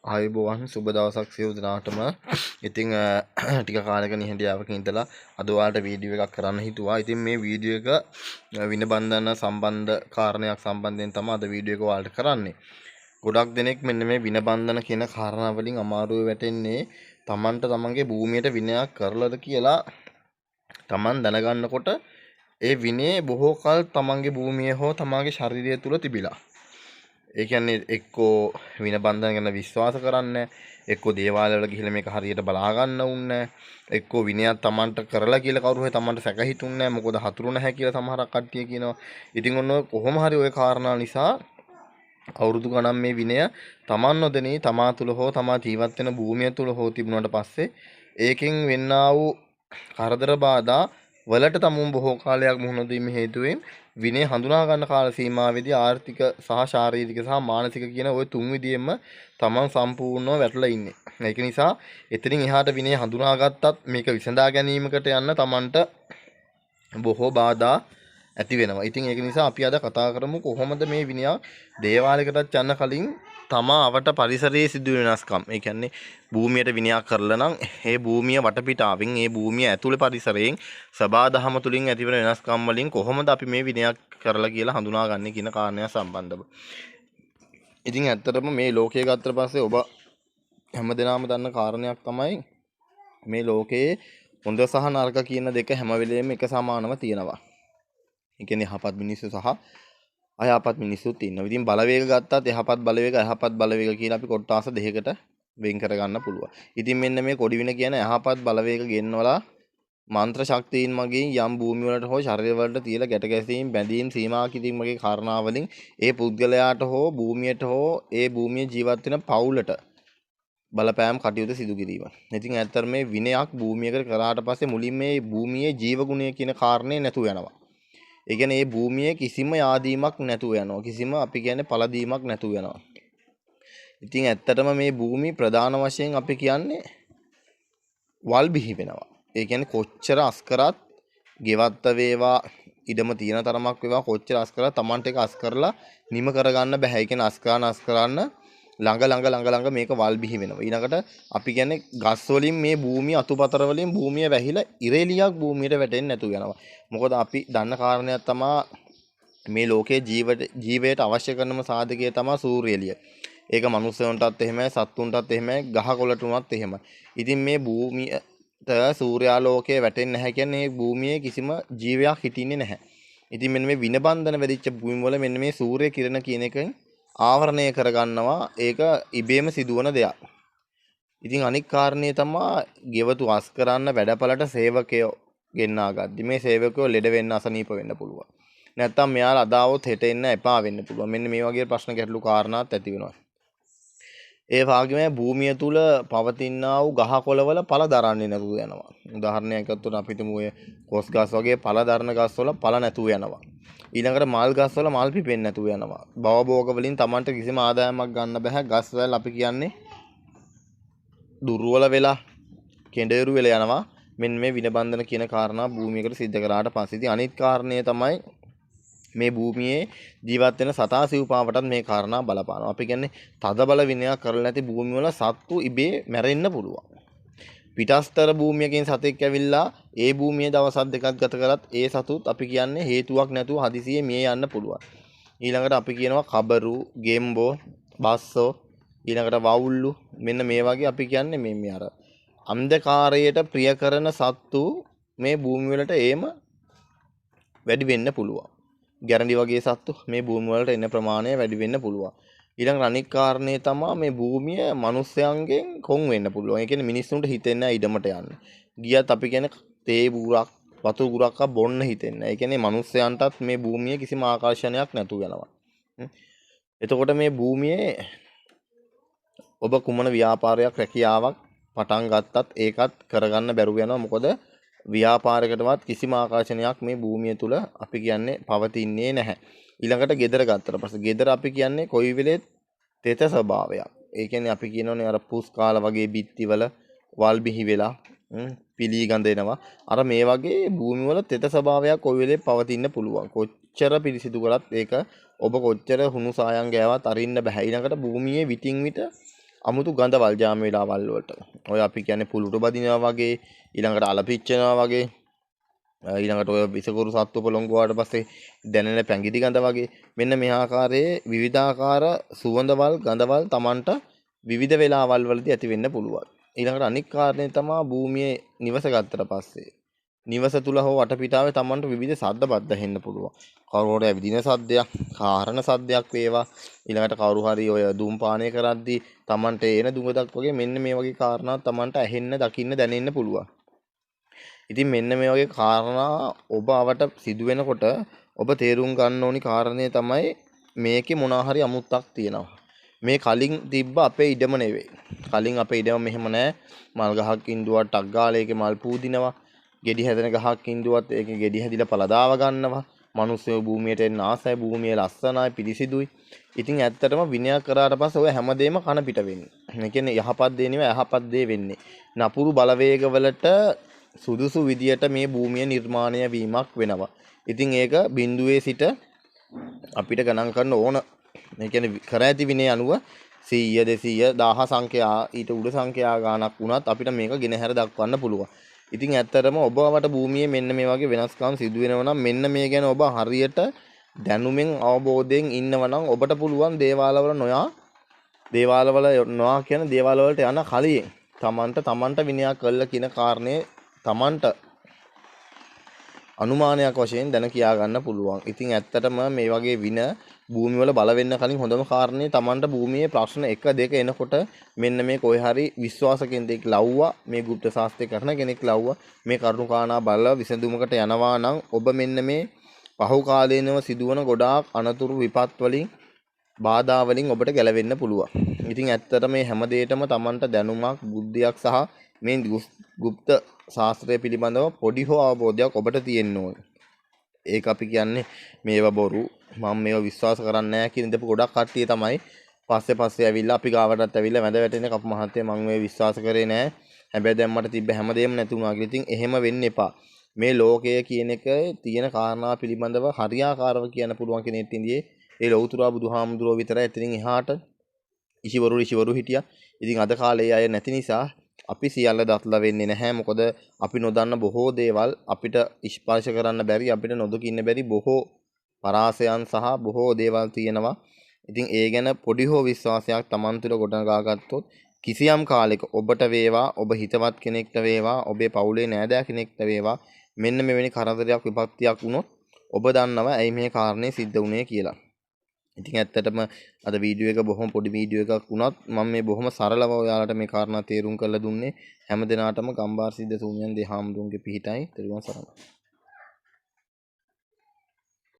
ආයුබෝවන්, සුබ දවසක් සියලු දෙනාටම. ඉතින් ටික කාලයක නිහඬියාවක ඉඳලා අද ඔයාලට වීඩියෝ එකක් කරන්න හිතුවා. ඉතින් මේ වීඩියෝ එක වින බන්ධන සම්බන්ධ කාරණයක් සම්බන්ධයෙන් තමයි අද වීඩියෝ එක ඔයාලට කරන්නේ. ගොඩක් දෙනෙක් මෙන්න මේ වින බන්ධන කියන කාරණා වලින් අමාරුවේ වැටෙන්නේ තමන්ට තමන්ගේ භූමියට විනයක් කරලාද කියලා තමන් දැනගන්නකොට ඒ විනය බොහෝ කල් තමන්ගේ භූමිය හෝ තමන්ගේ ශරීරය තුල තිබිලා. ඒ කියන්නේ එක්කෝ වින බන්ධන ගැන විශ්වාස කරන්නේ, එක්කෝ දේවාලවල ගිහිල්ලා මේක හරියට බලා ගන්න උන්නේ, එක්කෝ විනයක් තමන්ට කරලා කියලා කවුරු හරි තමන්ට සැක හිතුන්නේ නැහැ, මොකද හතුරු නැහැ කියලා සමහරක් කට්ටිය කියනවා. ඉතින් ඔන්න කොහොම හරි ඔය කාරණා නිසා අවුරුදු ගණන් මේ විනය තමන් නොදැනී තමා තුළ හෝ තමා ජීවත් වෙන භූමිය තුළ හෝ තිබුණාට පස්සේ ඒකෙන් වෙන්නා වූ කරදර බාධා වලට තමුන් බොහෝ කාලයක් මුහුණ දීම හේතුවෙන් විනය හඳුනා ගන්න කාල සීමාවේදී ආර්ථික සහ ශාරීරික සහ මානසික කියන ඔය තුන් විදියෙන්ම තමන් සම්පූර්ණව වැටලා ඉන්නේ. ඒක නිසා එතනින් එහාට විනය හඳුනාගත්තත් මේක විසඳා ගැනීමකට යන්න තමන්ට බොහෝ බාධා ඇති වෙනවා. ඉතින් ඒක නිසා අපි අද කතා කරමු කොහොමද මේ විනයක් දේවාලයකටත් යන්න කලින් තමා අවට පරිසරයේ සිදුවෙන වෙනස්කම්. ඒ කියන්නේ භූමියට විනයක් කරලා නම් ඒ භූමිය වටපිටාවෙන්, ඒ භූමිය ඇතුළේ පරිසරයෙන් සබා දහම තුලින් ඇතිවන වෙනස්කම් වලින් කොහොමද අපි මේ විනයක් කරලා කියලා හඳුනාගන්නේ කියන කාරණය සම්බන්ධව. ඉතින් ඇත්තටම මේ ලෝකය ගත්තට පස්සේ ඔබ හැමදෙනාම දන්න කාරණයක් තමයි මේ ලෝකයේ හොඳ සහ නරක කියන දෙක හැම වෙලේම එක සමානව තියෙනවා. ඒ කියන්නේ යහපත් මිනිස්සු සහ අයහපත් මිනිස්සුත් ඉන්නවා. ඉතින් බලවේග ගත්තත් යහපත් බලවේග අයහපත් බලවේග කියලා අපි කොට්ටාස දෙකකට වෙන් කරගන්න පුළුවන්. ඉතින් මෙන්න මේ කොඩි වින කියන යහපත් බලවේග ගෙන්වලා මන්ත්‍ර ශක්තියින් මගින් යම් භූමි වලට හෝ ශරීර වලට තියලා ගැට ගැසීම්, බැඳීම්, සීමා කිරීම වගේ කාරණා වලින් ඒ පුද්ගලයාට හෝ භූමියට හෝ ඒ භූමියේ ජීවත් වෙන පවුලට බලපෑම් කටයුතු සිදු කිරීම. ඉතින් ඇත්තටම මේ විනයක් භූමියකට කරාට පස්සේ මුලින්ම මේ භූමියේ ජීව ගුණය කියන කාරණේ නැතුව යනවා. ඒ කියන්නේ මේ භූමියේ කිසිම යාදීමක් නැතුව යනවා. කිසිම අපි කියන්නේ පළදීමක් නැතුව යනවා. ඉතින් ඇත්තටම මේ භූමි ප්‍රධාන වශයෙන් අපි කියන්නේ වල් බිහි වෙනවා. ඒ කියන්නේ කොච්චර අස් කරත්, ගෙවත්ත වේවා, ඉඩම තියෙන තරමක් වේවා, කොච්චර අස් කරත් තමන්ට ඒක අස් කරලා නිම කරගන්න බැහැ. ඒ කියන්නේ අස් කරන අස් කරන්න ළඟ ළඟ ළඟ ළඟ මේක වල් බිහි වෙනවා. ඊළඟට අපි කියන්නේ ගස් වලින් මේ භූමිය අතුපතර වලින් භූමිය වැහිලා ඉරෙලියක් භූමියට වැටෙන්නේ නැතුව යනවා. මොකද අපි දන්න කාරණයක් තමා මේ ලෝකයේ ජීවයට අවශ්‍ය කරනම සාධකය තමා සූර්ය එළිය. ඒක මනුස්සයන්ටත් එහෙමයි, සත්තුන්ටත් එහෙමයි, ගහ කොළට උනත් එහෙමයි. ඉතින් මේ භූමියට සූර්යාලෝකය වැටෙන්නේ නැහැ කියන්නේ මේ භූමියේ කිසිම ජීවයක් හිටින්නේ නැහැ. ඉතින් මෙන්න මේ විනබන්ධන වැදිච්ච භූමි වල මෙන්න මේ සූර්ය කිරණ කියන එකෙන් ආවරණය කරගන්නවා. ඒක ඉබේම සිදුවන දෙයක්. ඉතින් අනික් කාරණේ තමා ගෙවතු අස් කරන්න වැඩපලට සේවකයෝ ගෙන්නා ගද්දි මේ සේවකයෝ ලෙඩ වෙන්න, අසනීප වෙන්න පුළුවන්. නැත්තම් මෙයාලා අදාවොත් හෙට එන්න එපා වෙන්න පුළුවන්. මෙන්න මේ වගේ ප්‍රශ්න ගැටලු කාරණාත් ඇති වෙනවා. ඒ වගේම භූමිය තුල පවතිනා වූ ගහ කොළවල ඵල දරන්නේ නැතුව යනවා. උදාහරණයක් ගත්තොත් අපි හිතමු ඔය කොස් ගස් වගේ ඵල දරන ගස් වල ඵල නැතුව යනවා. ඊළඟට මල් ගස් වල මල් පිපෙන්නේ නැතුව යනවා. භවභෝග වලින් තමන්ට කිසිම ආදායමක් ගන්න බැහැ. ගස් වල අපි කියන්නේ දුර්වල වෙලා කෙඬේරු වෙලා යනවා. මෙන්න මේ විනබන්ධන කියන කාරණා භූමියකට සිද්ධ කරාට පස්සේ. ඉතින් අනිත් කාරණය තමයි මේ භූමියේ ජීවත් වෙන සතා සිව්පාවටත් මේ කාරණා බලපානවා. අපි කියන්නේ තද බල විනයක් කරලා නැති භූමිය වල සත්තු ඉබේ මැරෙන්න පුළුවන්. පිටස්තර භූමියකින් සතෙක් ඇවිල්ලා ඒ භූමියේ දවසක් දෙකක් ගත කරත් ඒ සතුත් අපි කියන්නේ හේතුවක් නැතුව හදිසියෙ මිය යන්න පුළුවන්. ඊළඟට අපි කියනවා කබරු, ගෙම්බෝ, බස්සෝ, ඊළඟට වවුල්ලු, මෙන්න මේ වගේ අපි කියන්නේ මේ අර අන්ධකාරයට ප්‍රිය කරන සත්තු මේ භූමි වලට ඒම වැඩි වෙන්න පුළුවන්. ගැරන්ඩි වගේ සත්තු මේ භූමි වලට එන ප්‍රමාණය වැඩි වෙන්න පුළුවන්. ඊළඟට අනික් කාරණේ තමා මේ භූමිය මිනිස්යන්ගෙන් කොන් වෙන්න පුළුවන්. ඒ කියන්නේ මිනිස්සුන්ට හිතෙන්නේ නැහැ ඉඩමට යන්න. ගියත් අපි කියන්නේ තේ බුරක්, වතුර ගුරක් බොන්න හිතෙන්නේ නැහැ. ඒ කියන්නේ මිනිස්යන්ටත් මේ භූමිය කිසිම ආකර්ෂණයක් නැතුව යනවා. එතකොට මේ භූමියේ ඔබ කුමන ව්‍යාපාරයක්, රැකියාවක් පටන් ගත්තත් ඒකත් කරගන්න බැරුව යනවා. මොකද ව්‍යාපාරයකටවත් කිසිම ආකර්ෂණයක් මේ භූමිය තුල අපි කියන්නේ පවතින්නේ නැහැ. ඊළඟට ගෙදර ගත්තට පස්සේ ගෙදර අපි කියන්නේ කොයි වෙලෙත් තෙත ස්වභාවයක්. ඒ කියන්නේ අපි කියනෝනේ අර පුස් කාල වගේ බිත්තිවල වල් බිහි වෙලා පිලී ගඳ එනවා. අර මේ වගේ භූමි වල තෙත ස්වභාවයක් කොයි වෙලෙත් පවතින්න පුළුවන්. කොච්චර පිරිසිදු කළත් ඒක ඔබ කොච්චර හුණු සායන් ගෑවත් අරින්න බෑ. ඊළඟට භූමියේ විටින් විට අමුතු ගඳවල් ජාම වෙලාවල් වලට. ඔය අපි කියන්නේ පුලුට බදිනවා වගේ, ඊළඟට අල පිච්චෙනවා වගේ, ඊළඟට ඔය විසකුරු සත්තු පොළොංගුවාට පස්සේ දැනෙන පැංගිටි ගඳ වගේ මෙන්න මේ ආකාරයේ විවිධාකාර සුවඳවල් ගඳවල් Tamanට විවිධ වෙලාවල් වලදී ඇති වෙන්න පුළුවන්. ඊළඟට අනික් කාරණේ තමයි භූමියේ නිවස ගත්තට පස්සේ නිවස තුල හෝ වටපිටාවේ Tamanට විවිධ ශබ්ද බද්ද ඇහෙන්න පුළුවන්. කවුරු හරි ඇවිදින සද්දයක්, කාරණ සද්දයක් වේවා, ඊළඟට කවුරු හරි ඔය දුම් පානය කරද්දී Tamanට එන දුඟදක් වගේ මෙන්න මේ වගේ කාරණා Tamanට ඇහෙන්න, දකින්න, දැනෙන්න පුළුවන්. ඉතින් මෙන්න මේ වගේ කාරණා ඔබ අවට සිදු වෙනකොට ඔබ තේරුම් ගන්න ඕනි කාරණේ තමයි මේකේ මොනවා හරි අමුත්තක් තියෙනවා. මේ කලින් තිබ්බ අපේ ඉඩම නෙවෙයි. කලින් අපේ ඉඩම මෙහෙම නෑ. මල් ගහක් ඉන්දුවත් ටක් ගාලා ඒකේ මල් පූදිනවා. ගෙඩි හැදෙන ගහක් ඉන්දුවත් ඒකේ ගෙඩි හැදිලා පළදාව ගන්නවා. මිනිස්සු භූමියට එන්න ආසයි, භූමිය ලස්සනයි, පිරිසිදුයි. ඉතින් ඇත්තටම විනය කරාට පස්සේ ඔය හැමදේම කන පිට වෙන්නේ. ඒ කියන්නේ යහපත් දේ නෙවෙයි අයහපත් දේ වෙන්නේ. නපුරු බලවේගවලට සුදුසු විදියට මේ භූමිය නිර්මාණය වීමක් වෙනවා. ඉතින් ඒක බිඳුවේ සිට අපිට ගණන් කරන්න ඕන. ඒ කියන්නේ කර ඇති විනය අනුව 100 200 1000 සංඛ්‍යා ඊට උඩ සංඛ්‍යා ගාණක් වුණත් අපිට මේක ගෙනහැර දක්වන්න පුළුවන්. ඉතින් ඇත්තටම ඔබ වට භූමියේ මෙන්න මේ වගේ වෙනස්කම් සිදු වෙනවා නම් මෙන්න මේ ගැන ඔබ හරියට දැනුමෙන් අවබෝධයෙන් ඉන්නවා නම් ඔබට පුළුවන් දේවාලවල නොයා, දේවාලවල නොයා කියන දේවාලවලට යන කලින් තමන්ට විනයක් කළා කියන කාරණේ තමන්ට අනුමානයක් වශයෙන් දැන කියා ගන්න පුළුවන්. ඉතින් ඇත්තටම මේ වගේ වින භූමිවල බල වෙන්න කලින් හොඳම කාරණේ තමන්ට භූමියේ ප්‍රශ්න 1 2 එනකොට මෙන්න මේ කොයි හරි විශ්වාස කෙනෙක් ලව්වා, මේ ගුප්ත ශාස්ත්‍රය කරන කෙනෙක් ලව්වා, මේ කරුණු කාරණා බලලා විසඳුමකට යනවා නම් ඔබ මෙන්න මේ පහු කාලේනව සිදුවන ගොඩාක් අනතුරු විපත් වලින් බාධා වලින් ඔබට ගැලවෙන්න පුළුවන්. ඉතින් ඇත්තට මේ හැම දෙයකටම තමන්ට දැනුමක්, බුද්ධියක් සහ මේ ගුප්ත ශාස්ත්‍රය පිළිබඳව පොඩි හෝ අවබෝධයක් ඔබට තියෙන්න ඕනේ. ඒක අපි කියන්නේ මේවා බොරු, මම මේවා විශ්වාස කරන්නේ නැහැ කියන දේ ගොඩක් කට්ටිය තමයි පස්සේ පස්සේ ඇවිල්ලා අපි ගාවටත් ඇවිල්ලා වැඳ වැටෙන කපු මහත්තයා මං මේ විශ්වාස කරේ නෑ, හැබැයි දැන් මට තිබ්බ හැමදේම නැති වුණා කියලා. ඉතින් එහෙම වෙන්න එපා. මේ ලෝකය කියන එක තියෙන කාරණා පිළිබඳව හරියාකාරව කියන්න පුළුවන් කෙනෙක් ඉඳියේ ඒ ලෞතර බුදුහාමුදුරුවෝ විතරයි. එතනින් එහාට ඉෂිවරු ඍෂිවරු හිටියා. ඉතින් අද කාලේ අය නැති නිසා අපි සියල්ල දත්ලා වෙන්නේ නැහැ. මොකද අපි නොදන්න බොහෝ දේවල් අපිට ස්පර්ශ කරන්න බැරි, අපිට නොදකින්න බැරි බොහෝ පරාසයන් සහ බොහෝ දේවල් තියෙනවා. ඉතින් ඒ ගැන පොඩි හෝ විශ්වාසයක් Taman තුළ ගොඩනගා ගත්තොත් කිසියම් කාලෙක ඔබට වේවා, ඔබ හිතවත් කෙනෙක්ට වේවා, ඔබේ පවුලේ නෑදෑ කෙනෙක්ට වේවා, මෙන්න මෙවැනි කරදරයක් විපත්තියක් වුණොත් ඔබ දන්නවා ඇයි මේ කාරණේ සිද්ධ වුණේ කියලා. ඉතින් ඇත්තටම අද වීඩියෝ එක බොහොම පොඩි වීඩියෝ එකක් වුණත් මම මේ බොහොම සරලව ඔයාලට මේ කාරණා තේරුම් කරලා දුන්නේ. හැම දිනාටම ගම්බාර සිද්ධ සූමියන් දෙහාමුදුරන්ගේ පිහිටයි. තෙරුවන් සරණයි.